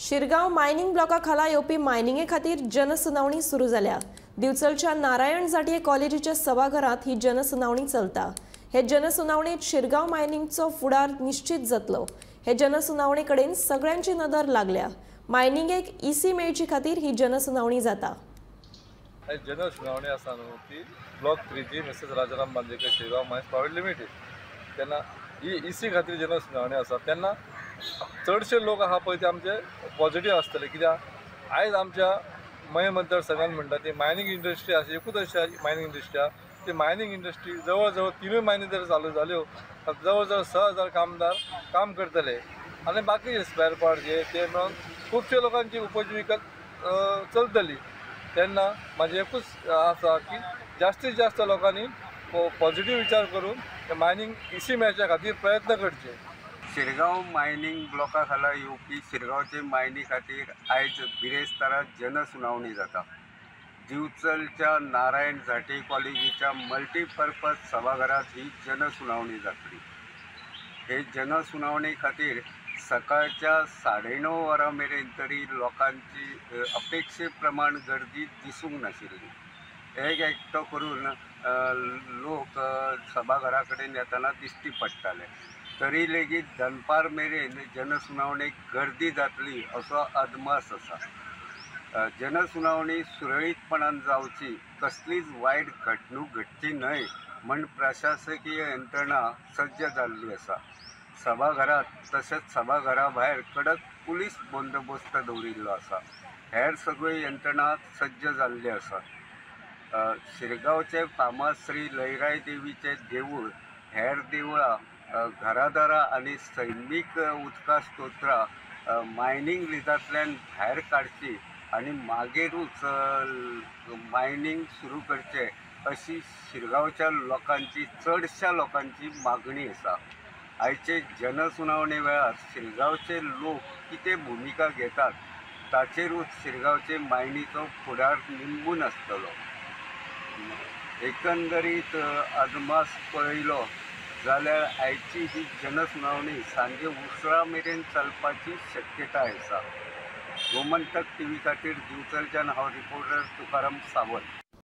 Shirgaon mining ब्लॉका खाला येवपी मायनिंगे खातीर जनसुनावणी सुरू जाल्या. दिवचलच्या नारायण झांटये कॉलेजीच्या सभाघरांत ही जनसुनावणी चलता. हे जनसुनावणेत शिरगांव मायनिंगचो फुडार निश्चित जातलो. हे जनसुनावणे कडेन सगळ्यांची नदर लागल्या. मायनिंगेक इसी मेळचे खातीर ही जनसुनावणी जाता. जनसुनावणी आसा न्हू ती block 3G Mrs Rajaram Bandekar Shirgaon mines private limited. तेन्ना ही इसी खातीर जनसुनावणी आसा तेन्ना चडशे लोक आहा पळय ते आमचे पॉझिटीव आसतले. कित्याक आयज आमच्या मये मतदारसंघान म्हणटा ती मायनींग इंडस्ट्री आसा, एकूच अशी मायनींग इंडस्ट्री आसा. ती मायनींग इंडस्ट्री जवळ जवळ 3 मायनी जर चालू जाल्यो जवळ जवळ 6000 कामदार काम करतले आनी बाकीचे स्पेअर पार्ट जे ते मेळून खुबशे लोकांची उपजिविका चलतली. तेन्ना म्हाजें एकूच आसा की जास्तीत जास्त लोकांनी पॉझिटीव विचार करून मायनींग इसी मेळच्या खातीर प्रयत्न करचे. शिरगांव मायनींग ब्लॉका खाला येवपी शिरगांवचे मायनी खातीर आयज बिरेस्तारा जनसुनावणी जाता. दिवचलच्या नारायण झांटये कॉलेजीच्या मल्टीपर्पज सभाघरांत ही जनसुनावणी जातली. हे जनसुनावणी खातीर सकाळच्या 9:30 वरां मेरेन तरी लोकांची अपेक्षे प्रमाण गर्दी दिसूंक नाशिल्ली. एक एकटो करून लोक सभाघरा कडेन येतना दिश्टी पडटाले. तरी लेगीत दनपार मेरेन जनसुनावणेक गर्दी जातली असो अदमास आसा. जनसुनावणी सुरळीतपणान जावची, कसलीच वायट घडणूक घडची न्हय म्हण प्रशासकीय यंत्रणा सज्ज जाल्ली आसा. सभाघरांत तशेंच सभाघरा भायर कडक पुलीस बंदोबस्त दवरिल्लो आसा. हेर सगळ्यो यंत्रणा सज्ज जाल्ली आसा. शिरगांवचे फामाद श्री लयराय देवीचें देवूळ, हेर देवळां, घरादारां आनी सैमीक उदका स्तोत्रां मायनींग लिजांतल्यान भायर काडची आनी मागीरूच मायनींग सुरू करचें अशी शिरगांवच्या लोकांची चडश्या लोकांची मागणी आसा. आयचे जनसुनावणे वेळार शिरगांवचे लोक कितें भुमिका घेतात ताचेरूच शिरगांवचे मायनीचो फुडार निंबून आसतलो. एकंदरीत अदमास पळयलो जाल्यार आयची ही जनसुनावणी सांजे उसरां मेरेन चलपाची शक्यताय आसा. गोमंतक टीव्ही खातीर दिवचलच्यान हांव रिपोर्टर तुकाराम सावंत.